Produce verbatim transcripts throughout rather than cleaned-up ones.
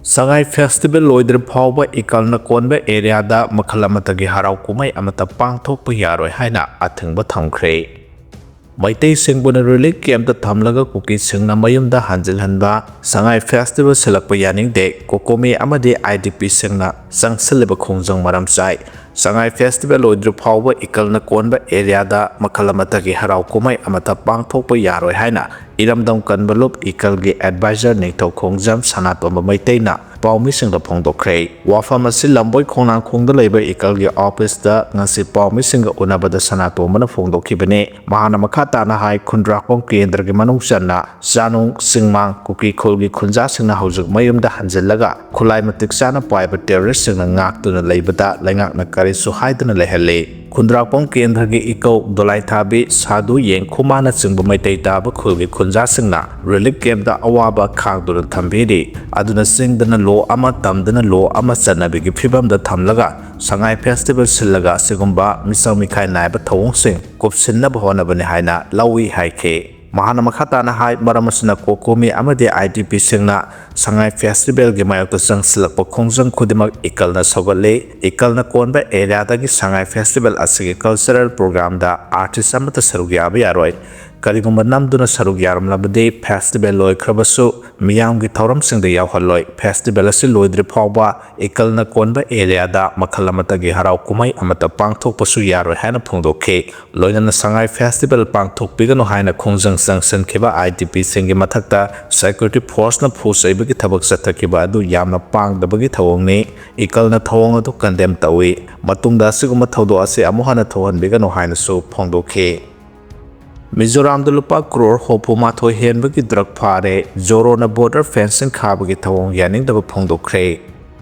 ꯁꯉꯥꯏ festival ꯂꯣꯏꯗ꯭ꯔꯤ ꯐꯥꯎꯕ ꯏꯀꯜꯅ ꯀꯣꯟꯕ ꯑꯦꯔꯤꯌꯥꯗ ꯃꯈꯜ ꯑꯃꯠꯇꯒꯤ ꯍꯔꯥꯎ ꯀꯨꯝꯍꯩ ꯑꯃꯠꯇ ꯄꯥꯡꯊꯣꯛꯄ ꯌꯥꯔꯣꯏ ꯍꯥꯏꯅ ꯑꯊꯤꯡꯕ ꯊꯝꯈ꯭ꯔꯦ꯫ ꯃꯩꯇꯩꯁꯤꯡꯕꯨꯅ ꯔꯤꯂꯤꯐ ꯀꯦꯝꯞꯇ ꯊꯝꯂꯒ ꯀꯨꯀꯤꯁꯤꯡꯅ ꯃꯌꯨꯝꯗ ꯍꯟꯖꯤꯜꯍꯟꯕ, ꯁꯉꯥꯏ ꯐꯦꯁꯇꯤꯚꯦꯜ ꯁꯤꯜꯂꯛꯄ ꯌꯥꯅꯤꯡꯗꯦ, ꯀꯣꯀꯣꯃꯤ ꯑꯃꯗꯤ ꯑꯥꯏ ꯗꯤ ꯄꯤꯁꯤꯡꯅ ꯆꯪꯁꯤꯜꯂꯤꯕ ꯈꯣꯡꯖꯪ ꯃꯔꯝ ꯆꯥꯏ꯫ ꯁꯉꯥꯏ ꯐꯦꯁꯇꯤꯚꯦꯜ ꯂꯣꯏꯗ꯭ꯔꯤ ꯐꯥꯎꯕ ꯏꯀꯜꯅ ꯀꯣꯟꯕ ꯑꯦꯔꯤꯌꯥꯗ ꯃꯈꯜ ꯑꯃꯠꯇꯒꯤ ꯍꯔꯥꯎ ꯀꯨꯝꯍꯩ ꯑꯃꯠꯇ ꯄꯥꯡꯊꯣꯛꯄ ꯌꯥꯔꯣꯏ ꯍꯥꯏꯅ ꯏꯔꯝꯗꯝ ꯀꯟꯕ ꯂꯨꯞ ꯏꯀꯜꯒꯤ ꯑꯦꯗꯚꯥꯏꯖꯔ ꯅꯤꯡꯊꯧ ꯈꯣꯡꯖꯝ ꯁꯅꯥꯇꯣꯝꯕ ꯃꯩꯇꯩꯅ ꯄꯥꯎꯃꯤꯁꯤꯡꯗ ꯐꯣꯡꯗꯣꯛꯈ꯭ꯔꯦ꯫ ꯋꯥꯐꯝ ꯑꯁꯤ ꯂꯝꯕꯣꯏ ꯈꯣꯡꯅꯥꯡꯈꯣꯡꯗ ꯂꯩꯕ ꯏꯀꯜꯒꯤ ꯑꯣꯐꯤꯁꯇ ꯉꯁꯤ ꯄꯥꯎꯃꯤꯁꯤꯡꯒ ꯎꯅꯕꯗ ꯁꯅꯥꯇꯣꯝꯕꯅ ꯐꯣꯡꯗꯣꯛꯈꯤꯕꯅꯤ꯫ ꯃꯍꯥꯛꯅ ꯃꯈꯥ ꯇꯥꯅ ꯍꯥꯏ, ꯈꯨꯟꯗ꯭ꯔꯥꯛꯄꯝ ꯀꯦꯟꯗ꯭ꯔꯒꯤ ꯃꯅꯨꯡ ꯆꯟꯅ ꯆꯥꯅꯨꯡ, ꯆꯤꯡꯃꯥꯡ, ꯀꯨꯀꯤ ꯈꯨꯜꯒꯤ ꯈꯨꯟꯖꯥꯁꯤꯡꯅ ꯍꯧꯖꯤꯛ ꯃꯌꯨꯝꯗ ꯍꯟꯖꯤꯜꯂꯒ ꯈꯨꯠꯂꯥꯏ ꯃꯇꯤꯛ ꯆꯥꯅ ꯄꯥꯏꯕ ꯇꯦꯔꯣꯔꯤꯁꯁꯤꯡꯅ ꯉꯥꯛꯇꯨꯅ ꯂꯩꯕꯗ ꯂꯩꯉꯥꯛꯅ ꯀꯔꯤꯁꯨ ꯍꯥꯏꯗꯅ ꯂꯩꯍꯜꯂꯤ꯫ ꯈꯨꯟꯗ꯭ꯔꯥꯛꯄꯝ ꯀꯦꯟꯗ꯭ꯔꯒꯤ ꯏꯀꯧ, ꯗꯣꯂꯥꯏꯊꯥꯕꯤ, ꯁꯥꯗꯨ, ꯌꯦꯡꯈꯨꯃꯥꯅꯆꯤꯡꯕ ꯃꯩꯇꯩ ꯇꯥꯕ ꯈꯨꯜꯒꯤ ꯈꯨꯟꯖꯥꯁꯤꯡꯅ ꯔꯤꯂꯤꯐ ꯀꯦꯝꯞꯇ ꯑꯋꯥꯕ ꯈꯥꯡꯗꯨꯅ ꯊꯝꯕꯤꯔꯤ꯫ ꯑꯗꯨꯅ ꯆꯤꯡꯗꯅ ꯂꯣ ꯑꯃ, ꯇꯝꯗꯅ ꯂꯣ ꯑꯃ ꯆꯠꯅꯕꯤꯒꯤ ꯐꯤꯕꯝꯗ ꯊꯝꯂꯒ ꯁꯉꯥꯏ ꯐꯦꯁꯇꯤꯚꯦꯜ ꯁꯤꯜꯂꯒ ꯑꯁꯤꯒꯨꯝꯕ ꯃꯤꯆꯪ ꯃꯤꯈꯥꯏ ꯅꯥꯏꯕ ꯊꯧꯑꯣꯡꯁꯤꯡ ꯀꯨꯞꯁꯤꯟꯅꯕ ꯍꯣꯠꯅꯕꯅꯤ ꯍꯥꯏꯅ ꯂꯧꯏ ꯍꯥꯏꯈꯤ꯫ ꯃꯍꯥꯛꯅ ꯃꯈꯥ ꯇꯥꯅ ꯍꯥꯏ, ꯃꯔꯝ ꯑꯁꯤꯅ ꯀꯣꯀꯣꯃꯤ ꯑꯃꯗꯤ ꯑꯥꯏ ꯗꯤ ꯄꯤꯁꯤꯡꯅ ꯁꯉꯥꯏ ꯐꯦꯁꯇꯤꯚꯦꯜꯒꯤ ꯃꯥꯌꯣꯛꯇ ꯆꯪꯁꯤꯜꯂꯛꯄ ꯈꯣꯡꯖꯪ ꯈꯨꯗꯤꯡꯃꯛ ꯏꯀꯜꯅ ꯁꯧꯒꯠꯂꯤ꯫ ꯏꯀꯜꯅ ꯀꯣꯟꯕ ꯑꯦꯔꯤꯌꯥꯗꯒꯤ ꯁꯉꯥꯏ ꯐꯦꯁꯇꯤꯚꯦꯜ ꯑꯁꯤꯒꯤ ꯀꯜꯆꯔꯦꯜ ꯄ꯭ꯔꯣꯒ꯭ꯔꯥꯝꯗ ꯑꯥꯔꯇꯤꯁ ꯑꯃꯠꯇ ꯁꯔꯨꯛ ꯌꯥꯕ ꯌꯥꯔꯣꯏ꯫ ꯀꯔꯤꯒꯨꯝꯕ ꯅꯝꯗꯨꯅ ꯁꯔꯨꯛ ꯌꯥꯔꯝꯂꯕꯗꯤ ꯐꯦꯁꯇꯤꯚꯦꯜ ꯂꯣꯏꯈ꯭ꯔꯕꯁꯨ ꯃꯤꯌꯥꯝꯒꯤ ꯊꯧꯔꯝꯁꯤꯡꯗ ꯌꯥꯎꯍꯜꯂꯣꯏ꯫ ꯐꯦꯁꯇꯤꯚꯦꯜ ꯑꯁꯤ ꯂꯣꯏꯗ꯭ꯔꯤ ꯐꯥꯎꯕ ꯏꯀꯜꯅ ꯀꯣꯟꯕ ꯑꯦꯔꯤꯌꯥꯗ ꯃꯈꯜ ꯑꯃꯠꯇꯒꯤ ꯍꯔꯥꯎ ꯀꯨꯝꯍꯩ ꯑꯃꯠꯇ ꯄꯥꯡꯊꯣꯛꯄꯁꯨ ꯌꯥꯔꯣꯏ ꯍꯥꯏꯅ ꯐꯣꯡꯗꯣꯛꯈꯤ꯫ ꯂꯣꯏꯅꯅ ꯁꯉꯥꯏ ꯐꯦꯁꯇꯤꯚꯦꯜ ꯄꯥꯡꯊꯣꯛꯄꯤꯒꯅꯨ ꯍꯥꯏꯅ ꯈꯣꯡꯖꯪ ꯆꯪꯁꯤꯟꯈꯤꯕ ꯑꯥꯏ ꯗꯤ ꯄꯤꯁꯤꯡꯒꯤ ꯃꯊꯛꯇ ꯁꯦꯀ꯭ꯌꯨꯔꯤꯇꯤ ꯐꯣꯔꯁꯅ ꯐꯨ ꯆꯩꯕꯒꯤ ꯊꯕꯛ ꯆꯠꯊꯈꯤꯕ ꯑꯗꯨ ꯌꯥꯝꯅ ꯄꯥꯡꯗꯕꯒꯤ ꯊꯧꯑꯣꯡꯅꯤ꯫ ꯏꯀꯜꯅ ꯊꯧꯑꯣꯡ ꯑꯗꯨ ꯀꯟꯗꯦꯝ ꯇꯧꯏ꯫ ꯃꯇꯨꯡꯗ ꯑꯁꯤꯒꯨꯝꯕ ꯊꯧꯗꯣꯛ ꯑꯁꯤ ꯑꯃꯨꯛ ꯍꯟꯅ ꯊꯣꯛꯍꯟꯕꯤꯒꯅꯨ ꯍꯥꯏꯅꯁꯨ ꯐꯣꯡꯗꯣꯛꯈꯤ꯫ ꯃꯤꯖꯣꯔꯥꯝꯗ ꯂꯨꯄꯥ ꯀ꯭ꯔꯣꯔ ꯍꯨꯝꯐꯨ ꯃꯥꯊꯣꯏ ꯍꯦꯟꯕꯒꯤ ꯗ꯭ꯔꯒ ꯐꯥꯔꯦ꯫ ꯖꯣꯔꯣꯅ ꯕꯣꯔꯗꯔ ꯐꯦꯟꯁꯤꯡ ꯈꯥꯕꯒꯤ ꯊꯧꯑꯣꯡ ꯌꯥꯅꯤꯡꯗꯕ ꯐꯣꯡꯗꯣꯛꯈ꯭ꯔꯦ꯫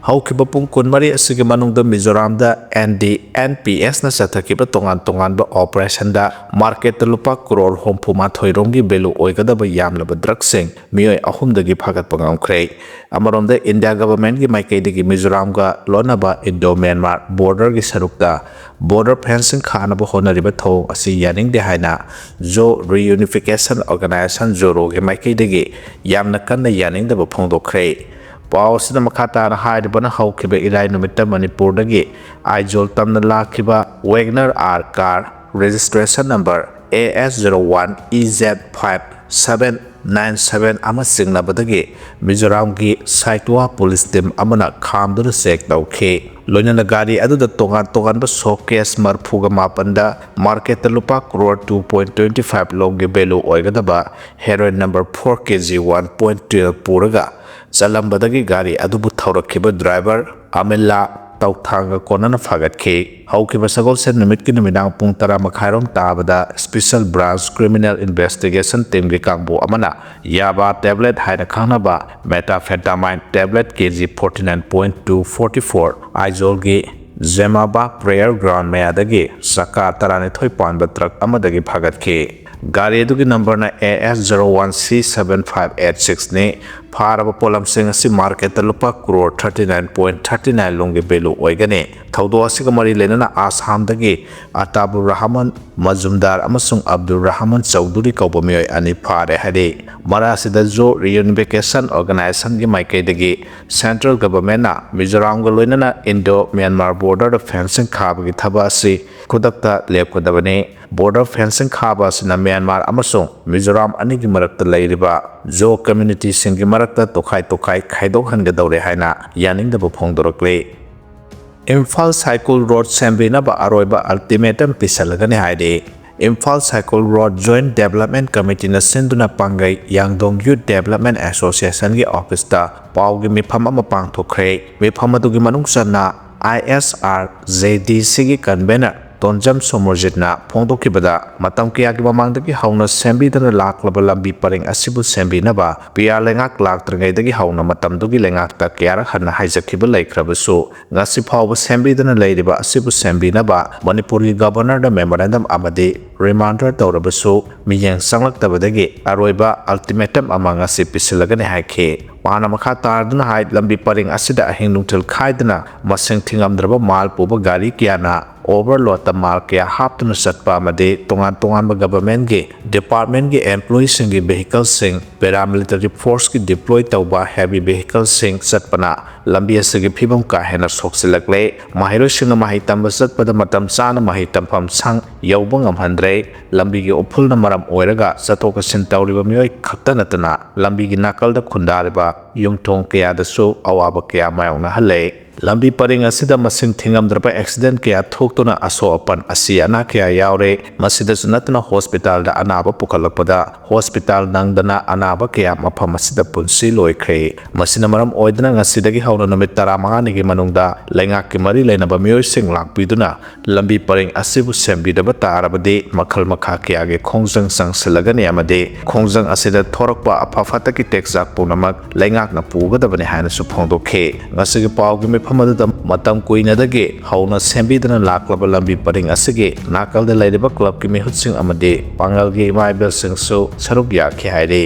ꯍꯧꯈꯤꯕ ꯄꯨꯡ ꯀꯨꯟꯃꯔꯤ ꯑꯁꯤꯒꯤ ꯃꯅꯨꯡꯗ ꯃꯤꯖꯣꯔꯥꯝꯗ ꯑꯦꯟ ꯗꯤ ꯑꯦꯟ ꯄꯤ ꯑꯦꯁꯅ ꯆꯠꯊꯈꯤꯕ ꯇꯣꯉꯥꯟ ꯇꯣꯉꯥꯟꯕ ꯑꯣꯄꯔꯦꯁꯟꯗ ꯃꯥꯔꯀꯦꯠꯇ ꯂꯨꯄꯥ ꯀ꯭ꯔꯣꯔ ꯍꯨꯝꯐꯨ ꯃꯥꯊꯣꯏ ꯔꯣꯝꯒꯤ ꯚꯦꯂꯨ ꯑꯣꯏꯒꯗꯕ ꯌꯥꯝꯂꯕ ꯗ꯭ꯔꯒꯁꯤꯡ ꯃꯤꯑꯣꯏ ꯑꯍꯨꯝꯗꯒꯤ ꯐꯥꯒꯠꯄ ꯉꯝꯈ꯭ꯔꯦ꯫ ꯑꯃꯔꯣꯝꯗ ꯏꯟꯗꯤꯌꯥ ꯒꯚꯔꯟꯃꯦꯟꯠꯀꯤ ꯃꯥꯏꯀꯩꯗꯒꯤ ꯃꯤꯖꯣꯔꯥꯝꯒ ꯂꯣꯟꯅꯕ ꯏꯟꯗꯣ ꯃ꯭ꯌꯥꯟꯃꯥꯔ ꯕꯣꯔꯗꯔꯒꯤ ꯁꯔꯨꯛꯇ ꯕꯣꯔꯗꯔ ꯐꯦꯟꯁꯤꯡ ꯈꯥꯅꯕ ꯍꯣꯠꯅꯔꯤꯕ ꯊꯧꯑꯣꯡ ꯑꯁꯤ ꯌꯥꯅꯤꯡꯗꯦ ꯍꯥꯏꯅ ꯖꯣ ꯔꯤꯌꯨꯅꯤꯐꯤꯀꯦꯁꯟ ꯑꯣꯔꯒꯅꯥꯏꯖꯦꯁꯟ, ꯖꯣꯔꯣꯒꯤ ꯃꯥꯏꯀꯩꯗꯒꯤ ꯌꯥꯝꯅ ꯀꯟꯅ ꯌꯥꯅꯤꯡꯗꯕ ꯐꯣꯡꯗꯣꯛꯈ꯭ꯔꯦ꯫ ꯄꯥꯎ ꯑꯁꯤꯗ ꯃꯈꯥ ꯇꯥꯅ ꯍꯥꯏꯔꯤꯕꯅ, ꯍꯧꯈꯤꯕ ꯏꯔꯥꯏ ꯅꯨꯃꯤꯠꯇ ꯃꯅꯤꯄꯨꯔꯗꯒꯤ ꯑꯥꯏꯖꯣꯜ ꯇꯝꯅ ꯂꯥꯛꯈꯤꯕ WagonR car, registration number A S zero one E Z five seven nine seven ꯑꯃ ꯆꯤꯡꯅꯕꯗꯒꯤ ꯃꯤꯖꯣꯔꯥꯝꯒꯤ ꯁꯥꯏꯇꯨꯋꯥ ꯄꯨꯂꯤꯁ ꯇꯤꯝ ꯑꯃꯅ ꯈꯥꯝꯗꯨꯅ ꯆꯦꯛ ꯇꯧꯈꯤ꯫ ꯂꯣꯏꯅꯅ ꯒꯥꯔꯤ ꯑꯗꯨꯗ ꯇꯣꯉꯥꯟ ꯇꯣꯉꯥꯟꯕ ꯁꯣ ꯀꯦꯁ ꯃꯔꯤꯐꯨꯒ ꯃꯥꯄꯟꯗ ꯃꯥꯔꯀꯦꯠꯇ ꯂꯨꯄꯥ crore two point twenty five ꯂꯣꯝꯒꯤ ꯚꯦꯂꯨ ꯑꯣꯏꯒꯗꯕ heroin number four K G one point twelve ꯄꯨꯔꯒ ꯆꯠꯂꯝꯕꯗꯒꯤ ꯒꯥꯔꯤ ꯑꯗꯨꯕꯨ ꯊꯧꯔꯛꯈꯤꯕ ꯗ꯭ꯔꯥꯏꯚꯔ ꯑꯃꯤꯜꯂꯥ ꯇꯧꯊꯥꯡꯒ ꯀꯣꯟꯅꯅ ꯐꯥꯒꯠꯈꯤ꯫ ꯍꯧꯈꯤꯕ ꯁꯒꯣꯜꯁꯦꯟ ꯅꯨꯃꯤꯠꯀꯤ ꯅꯨꯃꯤꯗꯥꯡ ꯄꯨꯡ ꯇꯔꯥ ꯃꯈꯥꯏꯔꯣꯝ ꯇꯥꯕꯗ Special Branch Criminal Investigation Teamꯒꯤ ꯀꯥꯡꯕꯨ ꯑꯃꯅ ꯌꯥꯕꯥ ꯇꯦꯕ꯭ꯂꯦꯠ ꯍꯥꯏꯅ ꯈꯪꯅꯕ methamphetamine tablet K G forty nine point two forty four ꯑꯥꯏꯖꯣꯜꯒꯤ ꯖꯦꯃꯥꯕꯥ prayer ground ꯃꯌꯥꯗꯒꯤ ꯆꯀꯥ ꯇꯔꯥꯅꯤꯊꯣꯏ ꯄꯥꯟꯕ ꯇ꯭ꯔꯛ ꯑꯃꯗꯒꯤ ꯐꯥꯒꯠꯈꯤ꯫ ꯒꯥꯔꯤ ꯑꯗꯨꯒꯤ ꯅꯝꯕꯔꯅ A S zero one C seven five eight sixꯅꯤ꯫ ꯐꯥꯔꯕ ꯄꯣꯠꯂꯝꯁꯤꯡ ꯑꯁꯤ ꯃꯥꯔꯀꯦꯠꯇ ꯂꯨꯄꯥ crore thirty nine point thirty nine ꯂꯣꯝꯒꯤ ꯚꯦꯂꯨ ꯑꯣꯏꯒꯅꯤ꯫ ꯊꯧꯗꯣꯛ ꯑꯁꯤꯒ ꯃꯔꯤ ꯂꯩꯅꯅ ꯑꯁꯥꯝꯗꯒꯤ ꯑꯇꯥꯕꯨꯔ ꯔꯍꯃꯟ ꯃꯖꯨꯝꯗꯥꯔ ꯑꯃꯁꯨꯡ ꯑꯕꯗꯨꯔ ꯔꯍꯃꯟ ꯆꯧꯙꯨꯔꯤ ꯀꯧꯕ ꯃꯤꯑꯣꯏ ꯑꯅꯤ ꯐꯥꯔꯦ ꯍꯥꯏꯔꯤ꯫ ꯃꯔꯛ ꯑꯁꯤꯗ Zo Reunification Organizationꯒꯤ ꯃꯥꯏꯀꯩꯗꯒꯤ central governmentꯅ ꯃꯤꯖꯣꯔꯥꯝꯒ ꯂꯣꯏꯅꯅ Indo Myanmar borderꯗ fencing ꯈꯥꯕꯒꯤ ꯊꯕꯛ ꯑꯁꯤ ꯈꯨꯗꯛꯇ ꯂꯦꯞꯀꯗꯕꯅꯤ꯫ Border fencing ꯈꯥꯕ ꯑꯁꯤꯅ ꯃ꯭ꯌꯥꯟꯃꯥꯔ ꯑꯃꯁꯨꯡ ꯃꯤꯖꯣꯔꯥꯝ ꯑꯅꯤꯒꯤ ꯃꯔꯛꯇ ꯂꯩꯔꯤꯕ Zo communityꯁꯤꯡꯒꯤ ꯃꯔꯛꯇ ꯇꯣꯈꯥꯏ ꯇꯣꯈꯥꯏ ꯈꯥꯏꯗꯣꯛꯍꯟꯒꯗꯧꯔꯦ ꯍꯥꯏꯅ ꯌꯥꯅꯤꯡꯗꯕ ꯐꯣꯡꯗꯣꯔꯛꯂꯤ꯫ ꯏꯝꯐꯥꯜ ꯁꯥꯏꯀꯨꯜ ꯔꯣꯗ ꯁꯦꯝꯕꯤꯅꯕ ꯑꯔꯣꯏꯕ ultimatum ꯄꯤꯁꯜꯂꯒꯅꯤ ꯍꯥꯏꯔꯤ꯫ ꯏꯝꯐꯥꯜ ꯁꯥꯏꯀꯨꯜ ꯔꯣꯗ Joint Development Committeeꯅ ꯁꯤꯟꯗꯨꯅ ꯄꯥꯡꯒꯩ ꯌꯥꯡꯗꯣꯡ Youth Development Associationꯒꯤ officeꯇ ꯄꯥꯎꯒꯤ ꯃꯤꯐꯝ ꯑꯃ ꯄꯥꯡꯊꯣꯛꯈ꯭ꯔꯦ꯫ ꯃꯤꯐꯝ ꯑꯗꯨꯒꯤ ꯃꯅꯨꯡ ꯆꯟꯅ ISRJDCꯒꯤ convener ꯇꯣꯟꯖꯝ ꯁꯣꯃꯣꯔꯖꯤꯠꯅ ꯐꯣꯡꯗꯣꯛꯈꯤꯕꯗ, ꯃꯇꯝ ꯀꯌꯥꯒꯤ ꯃꯃꯥꯡꯗꯒꯤ ꯍꯧꯅ ꯁꯦꯝꯕꯤꯗꯨꯅ ꯂꯥꯛꯂꯕ ꯂꯝꯕꯤ ꯄꯔꯤꯡ ꯑꯁꯤꯕꯨ ꯁꯦꯝꯕꯤꯅꯕ PR ꯂꯩꯉꯥꯛ ꯂꯥꯛꯇ꯭ꯔꯤꯉꯩꯗꯒꯤ ꯍꯧꯅ ꯃꯇꯝꯗꯨꯒꯤ ꯂꯩꯉꯥꯛꯇ ꯀꯌꯥꯔꯛ ꯍꯟꯅ ꯍꯥꯏꯖꯈꯤꯕ ꯂꯩꯈ꯭ꯔꯕꯁꯨ, ꯉꯁꯤ ꯐꯥꯎꯕ ꯁꯦꯝꯕꯤꯗꯅ ꯂꯩꯔꯤꯕ ꯑꯁꯤꯕꯨ ꯁꯦꯝꯕꯤꯅꯕ ꯃꯅꯤꯄꯨꯔꯒꯤ governorꯗ memorandum ꯑꯃꯗꯤ reminder ꯇꯧꯔꯕꯁꯨ ꯃꯤꯠꯌꯦꯡ ꯆꯪꯂꯛꯇꯕꯗꯒꯤ ꯑꯔꯣꯏꯕ ultimatum ꯑꯃ ꯉꯁꯤ ꯄꯤꯁꯤꯜꯂꯒꯅꯤ ꯍꯥꯏꯈꯤ꯫ ꯃꯍꯥꯛꯅ ꯃꯈꯥ ꯇꯥꯗꯨꯅ ꯍꯥꯏ, ꯂꯝꯕꯤ ꯄꯔꯤꯡ ꯑꯁꯤꯗ ꯑꯍꯤꯡ ꯅꯨꯡꯊꯤꯜ ꯈꯥꯏꯗꯅ ꯃꯁꯤꯡ ꯊꯤꯉꯝꯗ꯭ꯔꯕ ꯃꯥꯜ ꯄꯨꯕ ꯒꯥꯔꯤ ꯀꯌꯥꯅ ꯑꯣꯚꯔꯂꯣꯗꯇ ꯃꯥꯜ ꯀꯌꯥ ꯍꯥꯞꯇꯨꯅ ꯆꯠꯄ ꯑꯃꯗꯤ ꯇꯣꯉꯥꯟ ꯇꯣꯉꯥꯟꯕ ꯒꯚꯔꯟꯃꯦꯟꯠꯀꯤ ꯗꯤꯄꯥꯔꯠꯃꯦꯟꯠꯀꯤ ꯑꯦꯝꯄ꯭ꯂꯣꯌꯤꯁꯤꯡꯒꯤ ꯚꯦꯍꯤꯀꯜꯁꯤꯡ, ꯄꯦꯔꯥꯃꯤꯂꯤꯇꯔꯤ ꯐꯣꯔꯁꯀꯤ ꯗꯤꯄ꯭ꯂꯣꯏ ꯇꯧꯕ ꯍꯦꯚꯤ ꯚꯦꯍꯤꯀꯜꯁꯤꯡ ꯆꯠꯄꯅ ꯂꯝꯕꯤ ꯑꯁꯤꯒꯤ ꯐꯤꯕꯝ ꯀꯥ ꯍꯦꯟꯅ ꯁꯣꯛꯆꯤꯜꯂꯛꯂꯦ꯫ ꯃꯍꯩꯔꯣꯏꯁꯤꯡꯅ ꯃꯍꯩ ꯇꯝꯕ ꯆꯠꯄꯗ ꯃꯇꯝ ꯆꯥꯅ ꯃꯍꯩ ꯇꯝꯐꯝ ꯁꯪ ꯌꯧꯕ ꯉꯝꯍꯟꯗ꯭ꯔꯦ꯫ ꯂꯝꯕꯤꯒꯤ ꯎꯐꯨꯜꯅ ꯃꯔꯝ ꯑꯣꯏꯔꯒ ꯆꯠꯊꯣꯛ ꯆꯠꯁꯤꯟ ꯇꯧꯔꯤꯕ ꯃꯤꯑꯣꯏ ꯈꯛꯇ ꯅꯠꯇꯅ ꯂꯝꯕꯤꯒꯤ ꯅꯥꯀꯜꯗ ꯈꯨꯟꯗꯥꯔꯤꯕ ꯌꯨꯝꯊꯣꯡ ꯀꯌꯥꯗꯁꯨ ꯑꯋꯥꯕ ꯀꯌꯥ ꯃꯥꯌꯣꯛꯅꯍꯜꯂꯦ꯫ ꯂꯝꯕꯤ ꯄꯔꯤꯡ ꯑꯁꯤꯗ ꯃꯁꯤꯡ ꯊꯤꯉꯝꯗ꯭ꯔꯕ ꯑꯦꯛꯁꯤꯗꯦꯟ ꯀꯌꯥ ꯊꯣꯛꯇꯨꯅ ꯑꯁꯣꯛ ꯑꯄꯟ, ꯑꯁꯤ ꯑꯅꯥ ꯀꯌꯥ ꯌꯥꯎꯔꯦ꯫ ꯃꯁꯤꯗꯁꯨ ꯅꯠꯇꯅ ꯍꯣꯁꯄꯤꯇꯥꯜꯗ ꯑꯅꯥꯕ ꯄꯨꯈꯠꯂꯛꯄꯗ ꯍꯣꯁꯄꯤꯇꯥꯜ ꯅꯪꯗꯅ ꯑꯅꯥꯕ ꯀꯌꯥ ꯃꯐꯝ ꯑꯁꯤꯗ ꯄꯨꯟꯁꯤ ꯂꯣꯏꯈ꯭ꯔꯦ꯫ ꯃꯁꯤꯅ ꯃꯔꯝ ꯑꯣꯏꯗꯨꯅ ꯉꯁꯤꯗꯒꯤ ꯍꯧꯅ ꯅꯨꯃꯤꯠ ꯇꯔꯥꯃꯉꯥꯅꯤꯒꯤ ꯃꯅꯨꯡꯗ ꯂꯩꯉꯥꯛꯀꯤ ꯃꯔꯤ ꯂꯩꯅꯕ ꯃꯤꯑꯣꯏꯁꯤꯡ ꯂꯥꯛꯄꯤꯗꯨꯅ ꯂꯝꯕꯤ ꯄꯔꯤꯡ ꯑꯁꯤꯕꯨ ꯁꯦꯝꯕꯤꯗꯕ ꯇꯥꯔꯕꯗꯤ ꯃꯈꯜ ꯃꯈꯥ ꯀꯌꯥꯒꯤ ꯈꯣꯡꯖꯪ ꯆꯪꯁꯤꯜꯂꯒꯅꯤ ꯑꯃꯗꯤ ꯈꯣꯡꯖꯪ ꯑꯁꯤꯗ ꯊꯣꯔꯛꯄ ꯑꯐ ꯐꯠꯇꯒꯤ ꯇꯦꯛꯆꯥꯛ ꯄꯨꯝꯅꯃꯛ ꯂꯩꯉꯥꯛꯅ ꯄꯨꯒꯗꯕꯅꯤ ꯍꯥꯏꯅꯁꯨ ꯐꯣꯡꯗꯣꯛꯈꯤ꯫ ꯉꯁꯤꯒꯤ ꯄꯥꯎꯒꯤ ꯃꯤꯐꯝ ꯑꯗꯨꯗ ꯃꯇꯝ ꯀꯨꯏꯅꯗꯒꯤ ꯍꯧꯅ ꯁꯦꯝꯕꯤꯗꯨꯅ ꯂꯥꯛꯂꯕ ꯂꯝꯕꯤ ꯄꯔꯤꯡ ꯑꯁꯤꯒꯤ ꯅꯥꯀꯜꯗ ꯂꯩꯔꯤꯕ ꯀ꯭ꯂꯕꯀꯤ ꯃꯤꯍꯨꯠꯁꯤꯡ ꯑꯃꯗꯤ ꯄꯥꯡꯒꯜꯒꯤ ꯏꯃꯥ ꯏꯕꯦꯜꯁꯤꯡꯁꯨ ꯁꯔꯨꯛ ꯌꯥꯈꯤ ꯍꯥꯏꯔꯤ꯫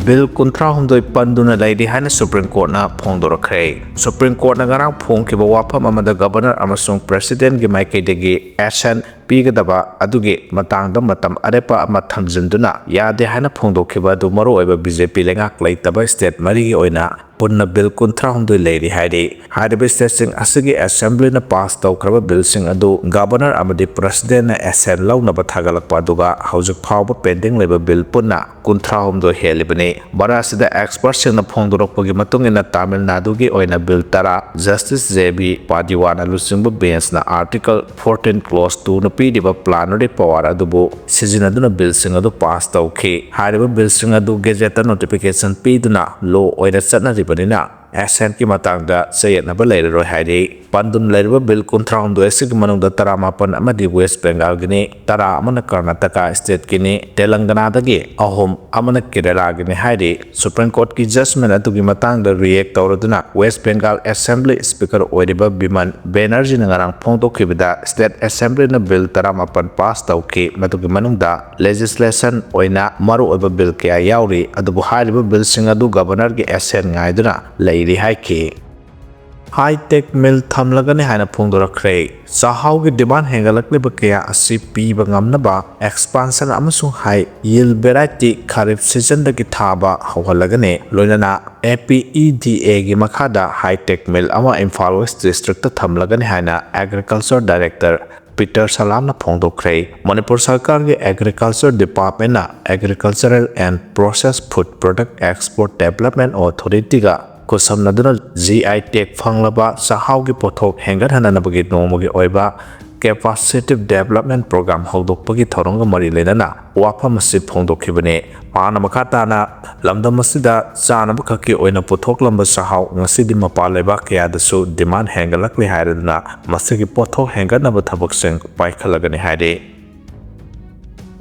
ꯕꯤꯜ ꯀꯨꯟꯊ꯭ꯔꯥꯍꯨꯝꯗꯣꯏ ꯄꯟꯗꯨꯅ ꯂꯩꯔꯤ ꯍꯥꯏꯅ ꯁꯨꯄ꯭ꯔꯤꯝ ꯀꯣꯔꯠꯅ ꯐꯣꯡꯗꯣꯔꯛꯈ꯭ꯔꯦ꯫ ꯁꯨꯄ꯭ꯔꯤꯝ ꯀꯣꯔꯠꯅ ꯉꯔꯥꯡ ꯐꯣꯡꯈꯤꯕ ꯋꯥꯐꯝ ꯑꯃꯗ ꯒꯕꯔꯅꯔ ꯑꯃꯁꯨꯡ ꯄ꯭ꯔꯦꯁꯤꯗꯦꯟꯒꯤ ꯃꯥꯏꯀꯩꯗꯒꯤ ꯑꯦꯁꯦꯟ ꯄꯤꯒꯗꯕ ꯑꯗꯨꯒꯤ ꯃꯇꯥꯡꯗ ꯃꯇꯝ ꯑꯔꯦꯞꯄ ꯑꯃ ꯊꯝꯖꯤꯟꯗꯨꯅ ꯌꯥꯗꯦ ꯍꯥꯏꯅ ꯐꯣꯡꯗꯣꯛꯈꯤꯕ ꯑꯗꯨ ꯃꯔꯨꯑꯣꯏꯕ ꯕꯤ ꯖꯦ ꯄꯤ ꯂꯩꯉꯥꯛ ꯂꯩꯇꯕ ꯁ꯭ꯇꯦꯠ ꯃꯔꯤꯒꯤ ꯑꯣꯏꯅ ꯄꯨꯟꯅ ꯕꯤꯜ ꯀꯨꯟꯊ꯭ꯔꯥꯍꯨꯝꯗꯣꯏ ꯂꯩꯔꯤ ꯍꯥꯏꯔꯤ꯫ ꯍꯥꯏꯔꯤꯕ ꯁ꯭ꯇꯦꯠꯁꯤꯡ ꯑꯁꯤꯒꯤ ꯑꯦꯁꯦꯝꯕ꯭ꯂꯤꯅ ꯄꯥꯁ ꯇꯧꯈ꯭ꯔꯕ ꯕꯤꯜꯁꯤꯡ ꯑꯗꯨ ꯒꯕꯔꯅꯔ ꯑꯃꯗꯤ ꯄ꯭ꯔꯦꯁꯤꯗꯦꯟꯅ ꯑꯦꯁꯦꯟ ꯂꯧꯅꯕ ꯊꯥꯒꯠꯂꯛꯄ ꯑꯗꯨꯒ ꯍꯧꯖꯤꯛ ꯐꯥꯎꯕ ꯄꯦꯟꯗꯤꯡ ꯂꯩꯕ ꯕꯤꯜ ꯄꯨꯟꯅ ꯀꯨꯟꯊ꯭ꯔꯥꯍꯨꯝꯗꯣꯏ ꯍꯦꯜꯂꯤꯕꯅꯤ꯫ ꯃꯔꯛ ꯑꯁꯤꯗ ꯑꯦꯛꯁꯄꯔꯠꯁꯤꯡꯅ ꯐꯣꯡꯗꯣꯔꯛꯄꯒꯤ ꯃꯇꯨꯡ ꯏꯟꯅ ꯇꯥꯃꯤꯜ ꯅꯥꯗꯨꯒꯤ ꯑꯣꯏꯅ ꯕꯤꯜ ꯇꯔꯥ, ꯖꯁꯇꯤꯁ ꯖꯦ ꯕꯤ ꯄꯥꯗꯤꯋꯥꯅ ꯂꯨꯆꯤꯡꯕ ꯕꯦꯟꯁꯅ ꯑꯥꯔꯇꯤꯀꯜ ꯐꯣꯔꯇꯤꯟ ꯀ꯭ꯂꯣꯁ ꯇꯨꯅ ꯄꯤꯔꯤꯕ ꯄ꯭ꯂꯥꯅꯔꯤ ꯄꯋꯥꯔ ꯑꯗꯨꯕꯨ ꯁꯤꯖꯤꯟꯅꯗꯨꯅ ꯕꯤꯜꯁꯤꯡ ꯑꯗꯨ ꯄꯥꯁ ꯇꯧꯈꯤ꯫ ꯍꯥꯏꯔꯤꯕ ꯕꯤꯜꯁꯤꯡ ꯑꯗꯨ ꯒꯦꯖꯦꯠꯇ ꯅꯣꯇꯤꯐꯤꯀꯦꯁꯟ ꯄꯤꯗꯨꯅ ꯂꯣ ꯑꯣꯏꯅ ꯆꯠꯅꯔꯤꯕꯅꯤꯅ ꯑꯦꯁꯦꯟꯒꯤ ꯃꯇꯥꯡꯗ ꯆꯌꯦꯠꯅꯕ ꯂꯩꯔꯔꯣꯏ ꯍꯥꯏꯔꯤ꯫ ꯄꯟꯗꯨꯅ ꯂꯩꯔꯤꯕ ꯕꯤꯜ ꯀꯨꯟꯊ꯭ꯔꯥꯍꯨꯝꯗꯣꯏ ꯑꯁꯤꯒꯤ ꯃꯅꯨꯡꯗ ꯇꯔꯥꯃꯥꯄꯟ ꯑꯃꯗꯤ ꯋꯦꯁ ꯕꯦꯡꯒꯥꯜꯒꯤꯅꯤ, ꯇꯔꯥ ꯑꯃꯅ ꯀꯔꯅꯥꯇꯀꯥ ꯁ꯭ꯇꯦꯠꯀꯤꯅꯤ, ꯇꯦꯂꯪꯒꯅꯥꯗꯒꯤ ꯑꯍꯨꯝ, ꯑꯃꯅ ꯀꯦꯔꯦꯂꯥꯒꯤꯅꯤ ꯍꯥꯏꯔꯤ꯫ ꯁꯨꯄ꯭ꯔꯤꯝ ꯀꯣꯔꯠꯀꯤ ꯖꯖꯃꯦꯟ ꯑꯗꯨꯒꯤ ꯃꯇꯥꯡꯗ ꯔꯤꯌꯦꯛ ꯇꯧꯔꯗꯨꯅ ꯋꯦꯁ ꯕꯦꯡꯒꯥꯜ ꯑꯦꯁꯦꯝꯕ꯭ꯂꯤ ꯁ꯭ꯄꯤꯀꯔ ꯑꯣꯏꯔꯤꯕ ꯕꯤꯃꯟ ꯕꯦꯅꯔꯖꯤꯅ ꯉꯔꯥꯡ ꯐꯣꯡꯗꯣꯛꯈꯤꯕꯗ ꯁ꯭ꯇꯦꯠ ꯑꯦꯁꯦꯝꯕ꯭ꯂꯤꯅ ꯕꯤꯜ ꯇꯔꯥꯃꯥꯄꯟ ꯄꯥꯁ ꯇꯧꯈꯤ꯫ ꯃꯗꯨꯒꯤ ꯃꯅꯨꯡꯗ ꯂꯦꯖꯤꯁꯂꯦꯁꯟ ꯑꯣꯏꯅ ꯃꯔꯨꯑꯣꯏꯕ ꯕꯤꯜ ꯀꯌꯥ ꯌꯥꯎꯔꯤ, ꯑꯗꯨꯕꯨ ꯍꯥꯏꯔꯤꯕ ꯕꯤꯜꯁꯤꯡ ꯑꯗꯨ ꯒꯕꯔꯅꯔꯒꯤ ꯑꯦꯁꯦꯟ ꯉꯥꯏꯗꯨꯅ ꯂꯩꯔꯤ ꯍꯥꯏꯈꯤ꯫ ꯍꯥꯏ ꯇꯦꯛ ꯃꯤꯜ ꯊꯝꯂꯒꯅꯤ ꯍꯥꯏꯅ ꯐꯣꯡꯗꯣꯔꯛꯈ꯭ꯔꯦ꯫ ꯆꯥꯛꯍꯥꯎꯒꯤ ꯗꯤꯃꯥꯟ ꯍꯦꯟꯒꯠꯂꯛꯂꯤꯕ ꯀꯌꯥ ꯑꯁꯤ ꯄꯤꯕ ꯉꯝꯅꯕ expansion ꯑꯃꯁꯨꯡ high yield variety ꯈꯥꯔꯤꯐ ꯁꯤꯖꯟꯗꯒꯤ ꯊꯥꯕ ꯍꯧꯍꯜꯂꯒꯅꯤ꯫ ꯂꯣꯏꯅꯅ ꯑꯦ ꯄꯤ ꯏ ꯗꯤ ꯑꯦꯒꯤ ꯃꯈꯥꯗ ꯍꯥꯏ ꯇꯦꯛ ꯃꯤꯜ ꯑꯃ ꯏꯝꯐꯥꯜ ꯋꯦꯁ ꯗꯤꯁꯇ꯭ꯔꯤꯛꯇ ꯊꯝꯂꯒꯅꯤ ꯍꯥꯏꯅ ꯑꯦꯒ꯭ꯔꯤꯀꯜꯆꯔ ꯗꯥꯏꯔꯦꯛꯇꯔ ꯄꯤꯇꯔ ꯁꯂꯥꯝꯅ ꯐꯣꯡꯗꯣꯛꯈ꯭ꯔꯦ꯫ ꯃꯅꯤꯄꯨꯔ ꯁꯔꯀꯥꯔꯒꯤ ꯑꯦꯒ꯭ꯔꯤꯀꯜꯆꯔ ꯗꯤꯄꯥꯔꯠꯃꯦꯟꯅ Agricultural and Processed Food Product Export Development Authorityꯒ ꯈꯨꯠꯁꯝꯅꯗꯨꯅ ꯖꯤ ꯑꯥꯏ ꯇꯦꯛ ꯐꯪꯂꯕ ꯆꯥꯛꯍꯥꯎꯒꯤ ꯄꯣꯠꯊꯣꯛ ꯍꯦꯟꯒꯠꯍꯟꯅꯕꯒꯤ ꯅꯣꯡꯃꯒꯤ ꯑꯣꯏꯕ Capacitive Development Program ꯍꯧꯗꯣꯛꯄꯒꯤ ꯊꯧꯔꯝꯒ ꯃꯔꯤ ꯂꯩꯅꯅ ꯋꯥꯐꯝ ꯑꯁꯤ ꯐꯣꯡꯗꯣꯛꯈꯤꯕꯅꯤ꯫ ꯃꯍꯥꯛꯅ ꯃꯈꯥ ꯇꯥꯅ ꯂꯝꯗꯝ ꯑꯁꯤꯗ ꯆꯥꯅꯕ ꯈꯛꯀꯤ ꯑꯣꯏꯅ ꯄꯨꯊꯣꯛꯂꯝꯕ ꯆꯥꯛꯍꯥꯎ ꯉꯁꯤꯗꯤ ꯃꯄꯥꯟ ꯂꯩꯕꯥꯛ ꯀꯌꯥꯗꯁꯨ ꯗꯤꯃꯥꯟ ꯍꯦꯟꯒꯠꯂꯛꯂꯦ ꯍꯥꯏꯔꯗꯨꯅ ꯃꯁꯤꯒꯤ ꯄꯣꯠꯊꯣꯛ ꯍꯦꯟꯒꯠꯅꯕ ꯊꯕꯛꯁꯤꯡ ꯄꯥꯏꯈꯠꯂꯒꯅꯤ ꯍꯥꯏꯔꯤ꯫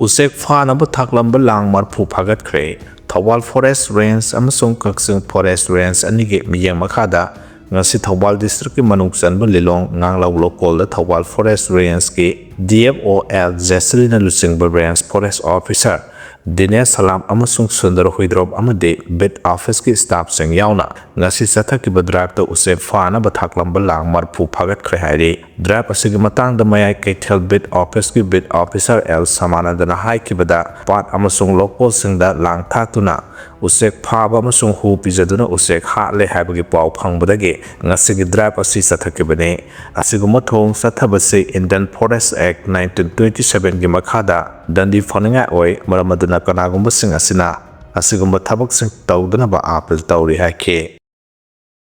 ꯎꯆꯦꯛ ꯐꯥꯅꯕ ꯊꯥꯛꯂꯝꯕ ꯂꯥꯡ ꯃꯔꯐꯨ ꯐꯥꯒꯠꯈ꯭ꯔꯦ꯫ ꯊꯧꯕꯥꯜ ꯐꯣꯔꯦꯁ ꯔꯦꯟꯖ ꯑꯃꯁꯨꯡ ꯀꯛꯆꯤꯡ ꯐꯣꯔꯦꯁ ꯔꯦꯟꯖ ꯑꯅꯤꯒꯤ ꯃꯤꯠꯌꯦꯡ ꯃꯈꯥꯗ ꯉꯁꯤ ꯊꯧꯕꯥꯜ ꯗꯤꯁꯇ꯭ꯔꯤꯛꯀꯤ ꯃꯅꯨꯡ ꯆꯟꯕ ꯂꯤꯂꯣꯡ ꯉꯥꯡꯂꯧ ꯂꯣꯀꯣꯜꯗ ꯊꯧꯕꯥꯜ ꯐꯣꯔꯦꯁ ꯔꯦꯟꯖꯀꯤ ꯗꯤ ꯑꯦꯐ ꯑꯣ ꯑꯦꯜ ꯖꯦꯁꯂꯤꯅ ꯂꯨꯆꯤꯡꯕ range forest officer Dinesh Salam ꯑꯃꯁꯨꯡ ꯁꯨꯟꯗꯔ ꯍꯨꯏꯗ꯭ꯔꯣꯞ ꯑꯃꯗꯤ ꯕꯤꯠ ꯑꯣꯐꯤꯁꯀꯤ ꯁ꯭ꯇꯥꯐꯁꯤꯡ ꯌꯥꯎꯅ ꯉꯁꯤ ꯆꯠꯊꯈꯤꯕ ꯗ꯭ꯔꯥꯏꯚꯇ ꯎꯆꯦꯛ ꯐꯥꯅꯕ ꯊꯥꯛꯂꯝꯕ ꯂꯥꯡ ꯃꯔꯐꯨ ꯐꯥꯒꯠꯈ꯭ꯔꯦ ꯍꯥꯏꯔꯤ꯫ ꯗ꯭ꯔꯥꯏꯚ ꯑꯁꯤꯒꯤ ꯃꯇꯥꯡꯗ ꯃꯌꯥꯏ ꯀꯩꯊꯦꯜ ꯕꯤꯠ ꯑꯣꯐꯤꯁꯀꯤ ꯕꯤꯠ ꯑꯣꯐꯤꯁꯥꯔ ꯑꯦꯜ ꯁꯃꯥꯅꯟꯗꯅ ꯍꯥꯏꯈꯤꯕꯗ, ꯄꯥꯠ ꯑꯃꯁꯨꯡ ꯂꯣꯀꯣꯜꯁꯤꯡꯗ ꯂꯥꯡ ꯊꯥꯛꯇꯨꯅ ꯎꯆꯦꯛ ꯐꯥꯕ ꯑꯃꯁꯨꯡ ꯍꯨ ꯄꯤꯖꯗꯨꯅ ꯎꯆꯦꯛ ꯍꯥꯠꯂꯦ ꯍꯥꯏꯕꯒꯤ ꯄꯥꯎ ꯐꯪꯕꯗꯒꯤ ꯉꯁꯤꯒꯤ ꯗ꯭ꯔꯥꯏꯚ ꯑꯁꯤ ꯆꯠꯊꯈꯤꯕꯅꯤ꯫ ꯑꯁꯤꯒꯨꯝꯕ ꯊꯧꯑꯣꯡ ꯆꯠꯊꯕꯁꯤ Indian Forest Act nineteen twenty sevenꯒꯤ ꯃꯈꯥꯗ ꯗꯟꯗꯤ ꯐꯪꯅꯤꯡꯉꯥꯏ ꯑꯣꯏ꯫ ꯃꯔꯝ ꯑꯗꯨꯅ ꯀꯅꯥꯒꯨꯝꯕꯁꯤꯡ ꯑꯁꯤꯅ ꯑꯁꯤꯒꯨꯝꯕ ꯊꯕꯛꯁꯤꯡ ꯇꯧꯗꯅꯕ ꯑꯥꯄꯤꯜ ꯇꯧꯔꯤ ꯍꯥꯏꯈꯤ꯫